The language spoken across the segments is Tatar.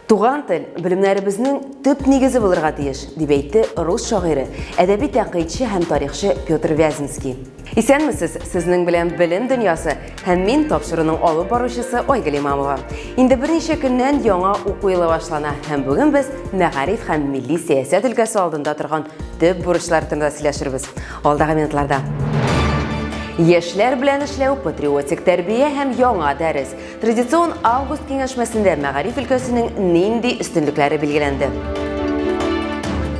Туган тел белемнәребезнең төп нигезе булырга тиеш, дип әйтте рус шагыйре, әдәби тәнкыйтьче һәм тарихчы Петр Вяземский. Исәнмесез, сезнең белән Белем дөньясы һәм мин тапшыруның алып баручысы Айгөл Имамова. Инде берничә көннән яңа уку елы башлана һәм бүген без мәгариф һәм милли сәясәт өлкәсе алдында торган төп бурычлар турында сөйләшербез. Алдагы минутларда. Яшьләр белән эшләү, патриотик тәрбия һәм яңа дәрес. Традицион август киңәшмәсендә мәгариф өлкәсенең нинди өстенлекләре билгеләнде?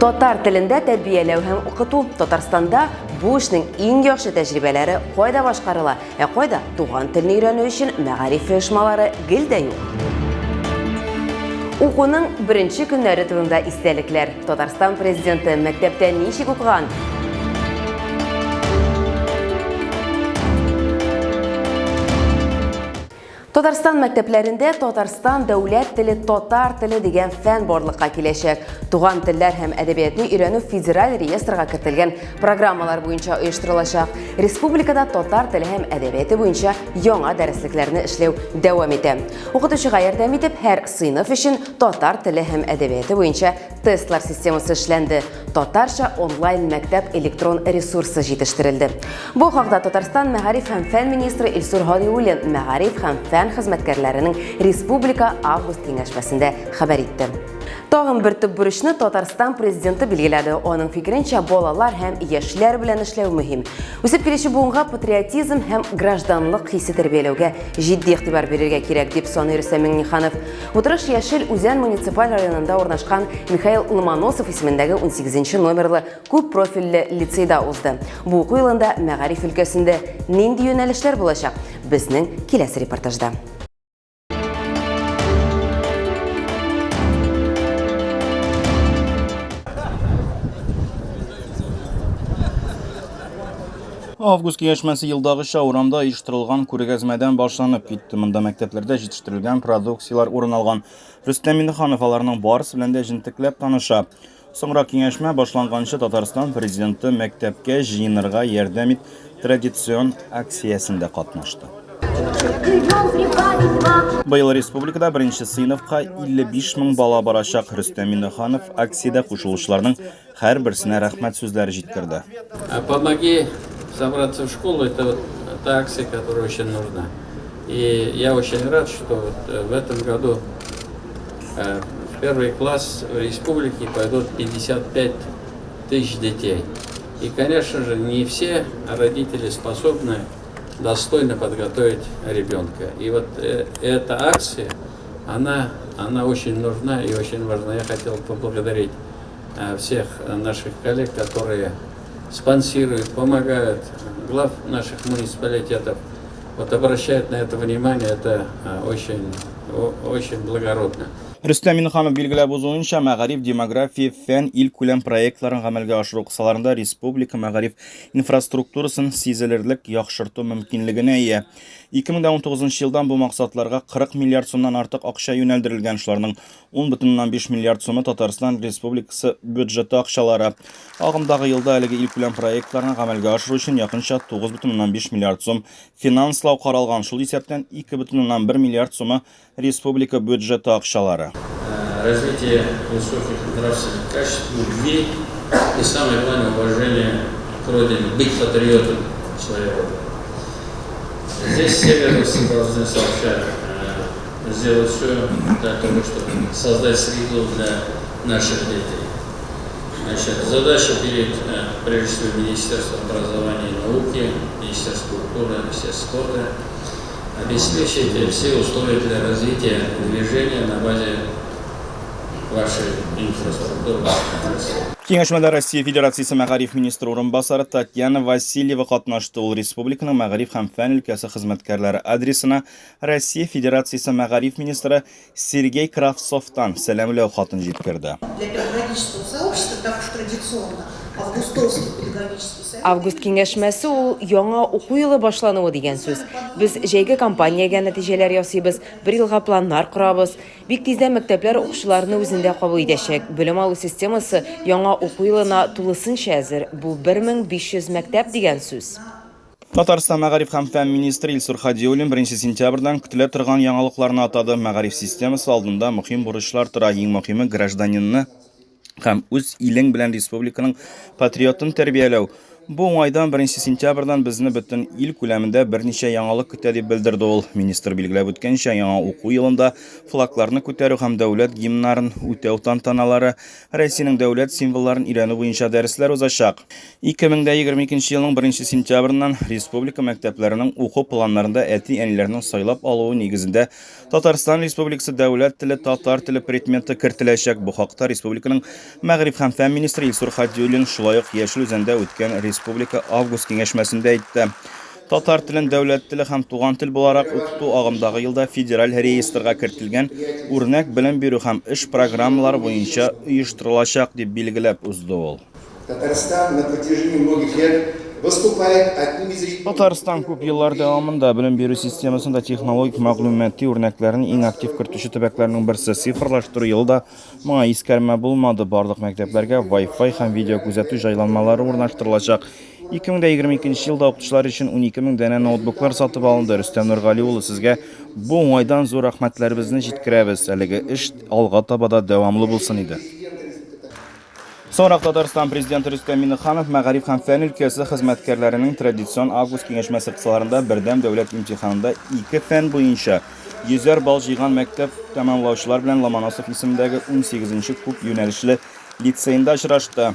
Татар телендә тәрбияләү һәм укыту Татарстанда бу эшнең иң яхшы тәҗрибәләре кайда башкарыла, ә кайда туган телне өйрәнү өчен мәгариф оешмалары гел дә юк? Укуның беренче көннәре турында истәлекләр. Татарстан президенты мәктәптә ничек укыган? Татарстан мәктәпләрендә Татарстан дәүләт теле татар теле дигән фән барлыкка киләчәк. Туган телләр һәм әдәбиятны өйрәнү федераль реестрга кертелгән программалар буенча оештырылачак. Республикада татар теле һәм әдәбияты буенча яңа дәреслекләрне эшләү дәвам итә. Укытучыга ярдәм итеп, һәр сыйныф өчен татар теле һәм әдәбияты буенча тестлар системасы эшләнде, татарча онлайн мәктәп электрон ресурсы җитештерелде. Бу хакта Татарстан мәгариф һәм фән министры Илсур Һадиуллин мәгариф һәм фән хезмәткәрләренең республика август киңәшмәсендә хәбәр итте. Тагын бер төп бурычны Татарстан президенты билгеләде. Аның фикеренчә, балалар һәм яшьләр белән эшләү мөһим. Үсеп килүче буынга патриотизм һәм гражданлык хисе тәрбияләүгә җитди игътибар бирергә кирәк, дип саный Рөстәм Миңнеханов. Утырыш Яшел Үзән муниципаль районында урнашкан Михаил Ломоносов исемендәге 18 номерлы күп профильле лицейда узды. Бу уку елында мәгариф өлкәсендә нинди юнәлешләр булачак? Безнең киләсе репортажда. Август киңәшмәсе елдагыча урамда оештырылган күргәзмәдән башланып китте. Монда мәктәпләрдә җитештерелгән продукцияләр урын алган. Рөстәм Миңнеханов аларның барысы белән дә җентекләп таныша. Соңрак киңәшмә башланганчы Татарстан Президенты Мәктәпкә җыенырга ярдәм ит традицион акциясендә катнашты. Быел республикада беренче сыйныфка 55 мең бала барачак. Рөстәм Миңнеханов акциядә кушылучыларның һәрберсенә рәхмәт сүзләре җиткерде. Помоги собраться в школу, это вот та акция, которая очень нужна. И я очень рад, что вот э, в этом году э, в первый класс в республике пойдут 55 тысяч детей. И, конечно же, не все родители способны достойно подготовить ребенка. И вот э, эта акция, она, она очень нужна и очень важна. Я хотел поблагодарить э, всех наших коллег, которые спонсируют, помогают, глав наших муниципалитетов, вот обращают на это внимание, это э, очень, очень благородно. Рөстәм Миңнеханов билгеләп узуынча, мәгариф, демография, фән илкүләм проектларын гамәлгә ашыру кысаларында республика мәгариф инфраструктурасын сизелерлек яхшырту мөмкинлегенә ия. 2019 елдан бу максатларга 40 миллиард сумнан артык акча юнәлдерелгән, шуларның 10,5 миллиард сумы Татарстан Республикасы бюджеты акчалары. Агымдагы елда әлеге илкүләм проектларны гамәлгә ашыру өчен якынча 9,5 миллиард сум финанслау каралган, шул исәптән 2,1 миллиард сумы республика бюджеты акчалары. Развитие высоких нравственных качеств, любви и, самое главное, уважение к родине, быть патриотом своей родины. Здесь все ведомства должны сообща э, сделать все для того, чтобы создать среду для наших детей. Значит, задача перед, э, прежде всего, Министерством образования и науки, Министерством культуры, Министерством спорта, обеспечить все условия для развития движения на базе вашей инфраструктуры. Киңәшмәдә Россия Федерациясе мәгариф министры урынбасары Татьяна Васильева катнашты. Ул республиканың мәгариф һәм фән өлкәсе хезмәткәрләре адресына Россия Федерациясе мәгариф министры Сергей Кравцовтан сәламләү хатын җиткерде. Для педагогического сообщества, так уж традиционно, августовский педагогический совет. Август киңәшмәсе ул яңа уку елы башлануы дигән сүз. Без җәйге кампаниягә нәтиҗәләр ясыйбыз, бер елга планнар корабыз. Бик тиздән мәктәпләр укучыларны үзендә кабул итәчәк. Белем алу системасы яңа уку елына тулысынча әзер. Бу 1500 мәктәп дигән сүз. Татарстан мәгариф һәм фән министры Илсур Хадиуллин 1 сентябрьдән көтелә торган яңалыкларны атады. Мәгариф системасы алдында мөһим бурычлар тора. Иң мөһиме гражданинны һәм үз илең белән республиканың патриотын тәрбияләү. Бу уңайдан 1 сентябрьдән безне бөтен ил күләмендә берничә яңалык көтә, дип белдерде ул. Министр билгеләп үткәнчә, яңа уку елында флагларны күтәрү һәм дәүләт гимннарын үтәү тантаналары, Россиянең дәүләт символларын өйрәнү буенча дәресләр узачак. 2022 елның 1 сентябреннән республика мәктәпләренең уку планнарында әти-әниләрнең сайлап алуы нигезендә Татарстан Республикасы дәүләт теле татар теле предметы кертеләчәк. Бу хакта республиканың мәгариф һәм фән министры Илсур Хадиуллин шулай ук Яшел Үзәндә үткән республика август киңәшмәсендә әйтте. Татар телен дәүләт теле һәм туган тел буларак укыту агымдагы елда федераль реестрга кертелгән үрнәк белем бирү һәм эш программалары буенча оештырылачак, дип билгеләп узды ул. Татарстан на протяжении многих лет выступает одним из регионов. Татарстан күп еллар дәвамында белем бирү системасында технологик мәгълүмати үрнәкләрне иң актив кертүче төбәкләрнең берсе. Цифрлаштыру елы да моңа искәрмә булмады, барлык мәктәпләргә Wi-Fi һәм видеокүзәтү җайланмалары урнаштырылачак. 2022 елда укытучылар өчен 12 мең данә ноутбуклар сатып алынды. Рөстәм Нургали улы, сезгә бу уңайдан зур рәхмәтләребезне җиткерәбез. Әлеге эш алга таба да дәвамлы булсын иде. Соңрак Татарстан Президенты Рөстәм Миңнеханов мәгариф һәм фән өлкәсе хезмәткәрләренең традицион август киңәшмәсе кысаларында бердәм дәүләт имтиханында ике фән буенча йөзәр балл җыйган мәктәп тәмамлаучылар белән Ломоносов исемендәге унсигезенче күп юнәлешле лицеенда очрашты.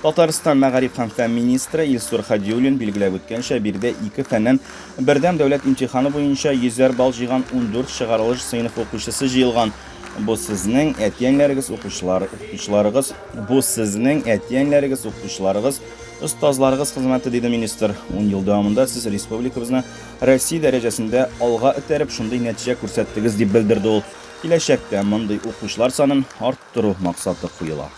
Татарстан мәгариф һәм фән министры Илсур Хадиуллин билгеләп үткәнчә, биредә ике фәннән бердәм дәүләт имтиханы буенча йөзәр балл җыйган ундүрт чыгарылыш сыйныф укучысы җыелган. Бу сезнең әти-әниләрегез, укучылар, укытучыларыгыз, бу сезнең әти-әниләрегез, укытучыларыгыз, остазларыгыз хезмәте, диде министр. Ун ел дәвамында сез республикабызны Россия дәрәҗәсендә алга этәреп, шундый нәтиҗә күрсәттегез, дип белдерде ул. Киләчәктә мондый укучылар санын арттыру максаты куела.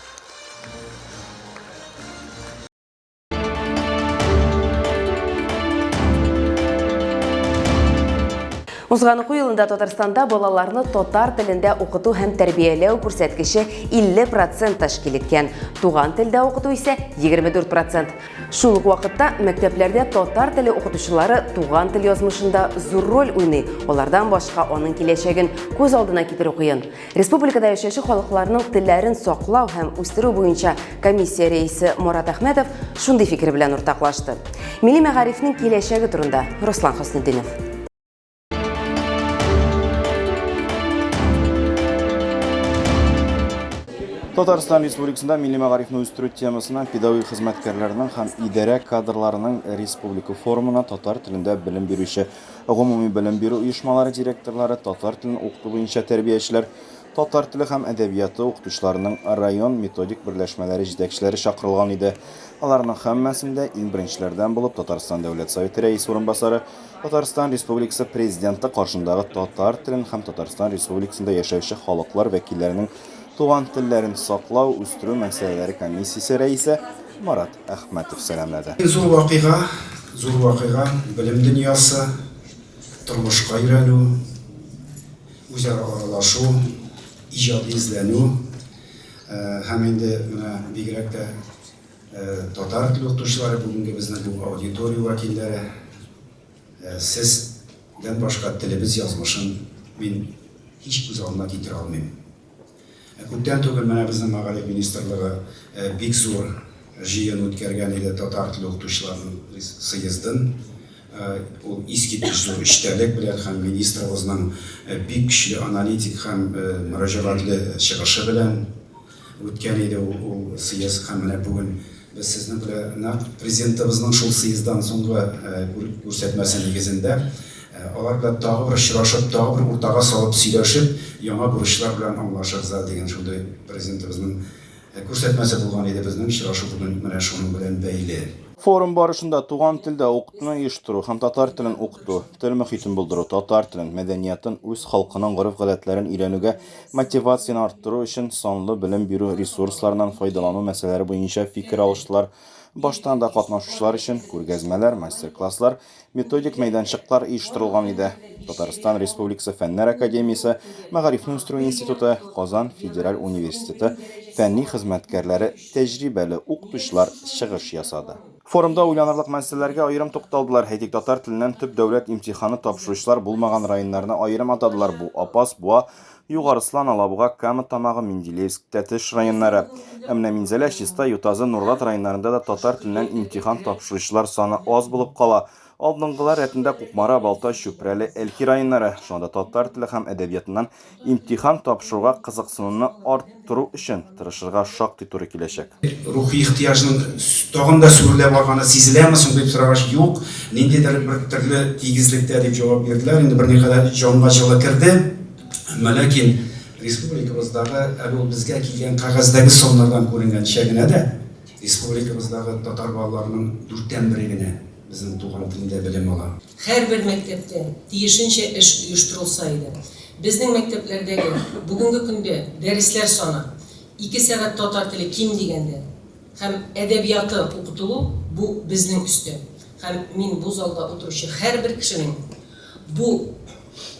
Узган уку елында Татарстанда балаларны татар телендә укыту һәм тәрбияләү күрсәткече 50% тәшкил иткән. Туган телдә укыту исә 24%. Шул ук вакытта мәктәпләрдә татар теле укытучылары туган тел язмышында зур роль уйный. Алардан башка аның киләчәген күз алдына китерү кыен. Республикада яшәүче халыкларның телләрен саклау һәм үстерү буенча комиссия рәисе Марат Әхмәтов шундый фикер белән уртаклашты. Милли мәгарифнең киләчәге турында Руслан Хөснетдинов. Татарстан Республикасында милли мәгарифне үстерү темасына педагогик хезмәткәрләрнең һәм идарә кадрларының республика форумына татар телендә белем бирүче Гомуми белем бирү оешмалары директорлары, татар телен укыту буенча тәрбиячеләр, татар теле һәм әдәбияты укытучыларының район методик берләшмәләре җитәкчеләре чакырылган иде. Аларның һәммәсен дә иң беренчеләрдән булып Татарстан Дәүләт Советы Рәисе урынбасары, Татарстан Республикасы Президенты каршындагы татар телен һәм Татарстан Республикасында яшәүче халыклар вәкилләренең туган телләрен саклау, үстерү мәсьәләләре комиссиясе рәисе Марат Әхмәтов сәламләде. Иң зур вакыйга, зур вакыйга, белем дөньясы, тормышка өйрәнү, үзара аралашу, иҗади эзләнү һәм инде менә бигрәк тә татар теле укытучылары, бүгенге безнең бу аудитория вәкилләре, сездән башка телебез язмышын мин һич күз алдына китерә алмыйм. Күптән түгел менә безнең мәгариф министрлыгы бик зур җыен үткәргән иде, татар теле укытучыларының съездын. Ул искиткеч зур эчтәлек белән һәм министрыбызның бик көчле аналитик һәм мөрәҗәгатьле чыгышы белән үткән иде ул съезд. Һәм менә бүген Без сезнең белән нәкъ Президентыбызның шул съезддан соңгы күрсәтмәсе нигезендә алар белән тагы бер очрашып, тагы бер уртага салып сөйләшеп, яңа бурычлар белән аңлашырбыз әле дигән шундый Президентыбызның күрсәтмәсе булган иде. Безнең очрашу бүген менә шуның белән бәйле. Форум барышында туган телдә укытуны оештыру һәм татар телен укыту, тел мохитен булдыру, татар телен, мәдәниятын, үз халкының гореф-гадәтләрен өйрәнүгә Мотивацияне арттыру өчен санлы белем бирү ресурсларыннан файдалану мәсьәләләре буенча фикер алыштылар. Башта анда катнашучылар өчен күргәзмәләр, мастер-класслар, методик мәйданчыклар оештырылган иде. Татарстан Республикасы Фәннәр академиясе, Мәгарифне үстерү институты, Казан федераль университеты фәнни хезмәткәрләре, тәҗрибәле укытучылар чыгыш ясады. Форумда уйланырлык мәсьәләләргә аерым тукталдылар. Әйтик, татар теленнән төп дәүләт имтиханы тапшыручылар булмаган районнарны аерым атадылар. Бу Апас, Буа, Югары Слан, Алабуга, Кама Тамагы, Менделеевск, Тәтеш районнары. Ә менә Минзәлә, Чистай, Ютазы, Нурлат районнарында да татар теленнән имтихан тапшыручылар саны аз булып кала. Алдынгылар рәтендә Кукмара, Балтач, Чүпрәле, Әлки районнары. Шуңа да татар теле һәм әдәбиятыннан имтихан тапшыруга кызыксынуны арттыру өчен тырышырга шактый туры киләчәк. Рухи ихтыяҗның тагын да сүрелә барганы сизеләме соң дип сорагач, юк, ниндидер бер төрле тигезлектә дип җавап бирделәр. Инде берникадәр җанга җылы керде. Әмма ләкин республикабыздагы, әле ул безгә килгән кәгазьдәге саннардан күренгәнчә генә дә, республикабыздагы татар балаларының дүрттән бере генә безнең туган телендә белем ала. Һәрбер мәктәптә тиешенчә эш оештырылса иде. Безнең мәктәпләрдәге бүгенге көндә дәресләр саны, ике сәгать татар теле ким дигәндә һәм әдәбияты укытылу, бу безнең өстә. Һәм мин бу залда утыручы һәрбер кешенең бу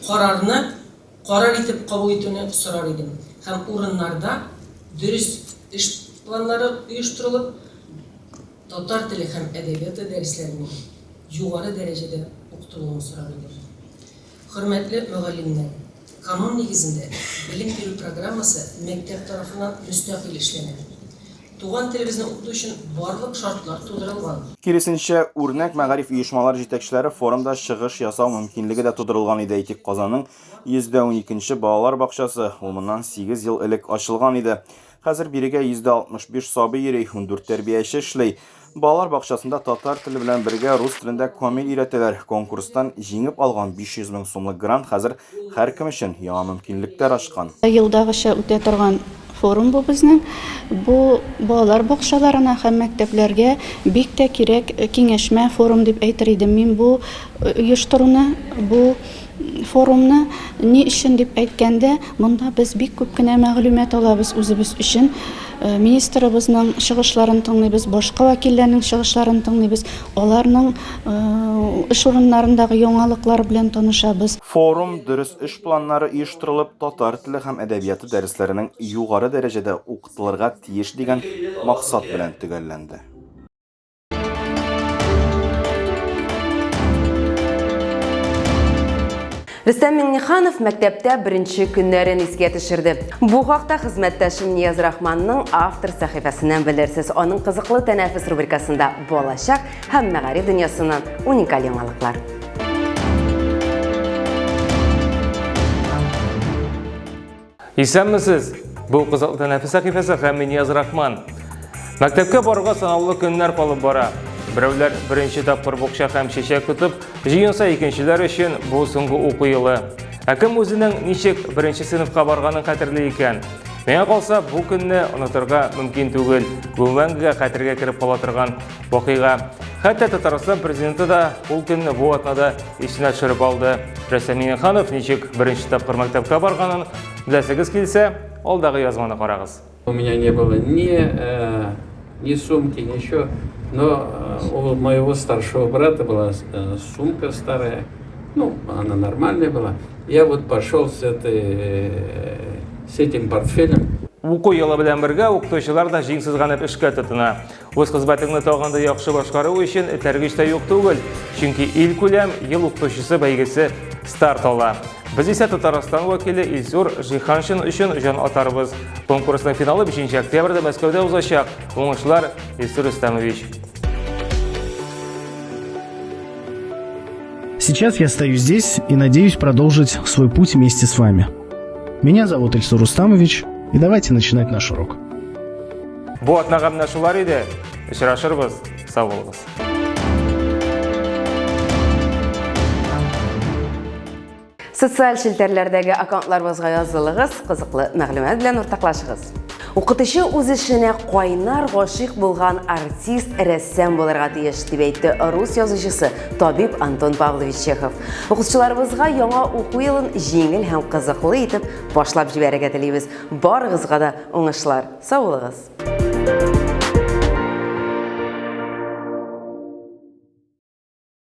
карарны карар итеп кабул итүне сорар идем. Һәм урыннарда дөрес эш планнары оештырылып, татар теле һәм әдәбияты дәресләренең югары дәрәҗәдә укытылуын сорар идем. Хөрмәтле мөгаллимнәр, канун нигезендә белем бирү программасы мәктәп тарафыннан мөстәкыйль эшләнә. Туган телебезне укыту өчен барлык шартлар тудырылган. Киресенчә, үрнәк мәгариф оешмалары җитәкчеләре форумда чыгыш ясау мөмкинлеге дә тудырылган иде. Әйтик, Казанның 112 нче балалар бакчасы, ул моннан сигез ел элек ачылган иде. Хәзер бирегә 165 сабый йөри, 14 тәрбияче эшли. Балалар бакчасында татар теле белән бергә рус телен дә камил өйрәтәләр. Конкурстан җиңеп алган 500 мең сумлык грант хәзер һәркем өчен яңа мөмкинлекләр ачкан. Елдагыча үтә торган форум бу безнең. Бу балалар бакчаларына һәм мәктәпләргә бик тә кирәк киңәшмә, форум дип әйтер идем мин бу оештыруны, бу форумны. Ни өчен дип әйткәндә, монда без бик күп кенә мәгълүмат алабыз үзебез өчен. Министрыбызның чыгышларын тыңлыйбыз, башка вәкилләрнең чыгышларын тыңлыйбыз, аларның эш урыннарындагы яңалыклар белән танышабыз. Форум дөрес эш планнары оештырылып, татар теле һәм әдәбияты дәресләренең югары дәрәҗәдә укытылырга тиеш дигән максат белән төгәлләнде. Рөстәм Миңнеханов мәктәптә беренче көннәрен искә төшерде. Бу хакта хезмәттәшем Нияз Рахманның автор сәхифәсеннән белерсез. Аның кызыклы тәнәфес рубрикасында балачак һәм мәгариф дөньясыннан уникаль яңалыклар. Исәнмесез! Бу Кызыл тәнәфес сәхифәсе һәм мин Нияз Рахман. Мәктәпкә баруга санаулы көннәр калып бара. Берәүләр беренче тапкыр букча һәм чәчәк тотып, җыенса икенчеләр өчен бу соңгы уку елы. Ә кем үзенең ничек беренче сыйныфка барганын хәтерли икән? Миңа калса, бу көнне онытырга мөмкин түгел. Бу мәңгегә хәтергә кереп кала торган вакыйга. Хәтта Татарстан президенты да ул көнне бу атнада исенә төшереп алды. Рөстәм Миңнеханов ничек беренче тапкыр мәктәпкә барганын беләсегез килсә, алдагы язманы карагыз. У меня не было ни, э, ни сумки, ничего. Но э, у моего старшего брата была э, сумка старая. Ну, она нормальная была. Я вот пошел с, этой, с этим портфелем. Уку елы белән бергә укытучылар да җиң сызганып эшкә тотына. Үз хезмәтеңне тагын да яхшы башкару өчен этәргеч тә юк түгел, чөнки илкүләм ел укытучысы бәйгесе старт ала. Без исә Татарстан вәкиле Илсур Жиһаншин өчен җан атарбыз. Конкурсның финалы 5 октябрьдә Мәскәүдә узачак. Уңышлар, Илсур Рөстәмович. Сейчас я стою здесь и надеюсь продолжить свой путь вместе с вами. Меня зовут Ильсур Рустамович, и давайте начинать наш урок. Бу атнага менә шулар иде. Очрашырбыз. Сау булыгыз. Социаль челтәрләрдәге аккаунтларыбызга язылыгыз, кызыклы мәгълүмат белән уртаклашыгыз. Укытучы үз эшенә кайнар гашыйк булган артист, рәссам булырга тиеш, дип әйтте рус язучысы, табиб Антон Павлович Чехов. Укытучыларыбызга яңа уку елын җиңел һәм кызыклы итеп башлап җибәрергә телибез. Барыгызга да уңышлар. Сау булыгыз!